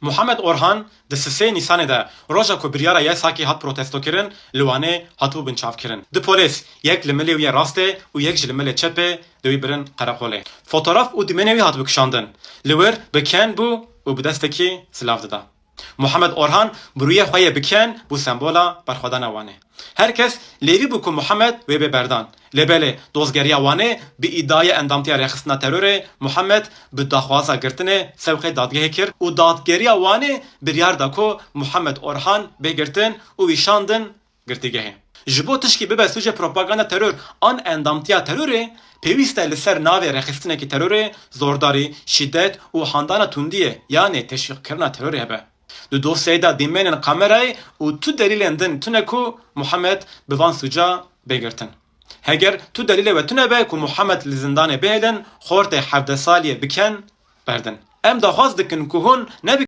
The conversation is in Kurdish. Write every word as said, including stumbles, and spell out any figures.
Muhammed Orhan di sisê Nîsanê de, roja ku biryara YSAKê hat protestokirin, li Wanê hatibû binçavkirin. Du polês, yek li milê wî yê rastê û yek jî li milê çepê, di wî birin qereqolê. Fotograf û dîmenê wî hatibû kişandin. Li wir bi ken bû û bi destekî silav dida. Muhammed Orhan bi rûyê xwe yê bi ken bû sembola berxwedana Wanê. Her kes lêvî bû ku Muhammed wê bê berdan. Lê belê, dozgeriya Wanê bi îdaya endamtiya rêxistina terorê Muhammed bi daxwaza girtinê sewqê dadgehê kir û dadgeriya Wanê biryar da ku Muhammed Orhan bê girtin û wî şandin girtîgehê. Ji bo tişkî bibe sûcê propaganda teror an endamtiya terorê, pêwîst e li ser navê rêxistinekî terorê zordarî, şîdet û handana tundiyê, yanê teşwîqkirina terorê hebe. Di dosyayê de dîmenên kamerayê û tu delîlên din tune ku Muhammed bi van sûca bê girtin. Heger tu delîlê we tune be ku Muhammed li zindanê bihêlin, xortê hevdeh saliyê bi ken berdin. Em daxwaz dikin ku hûn nebin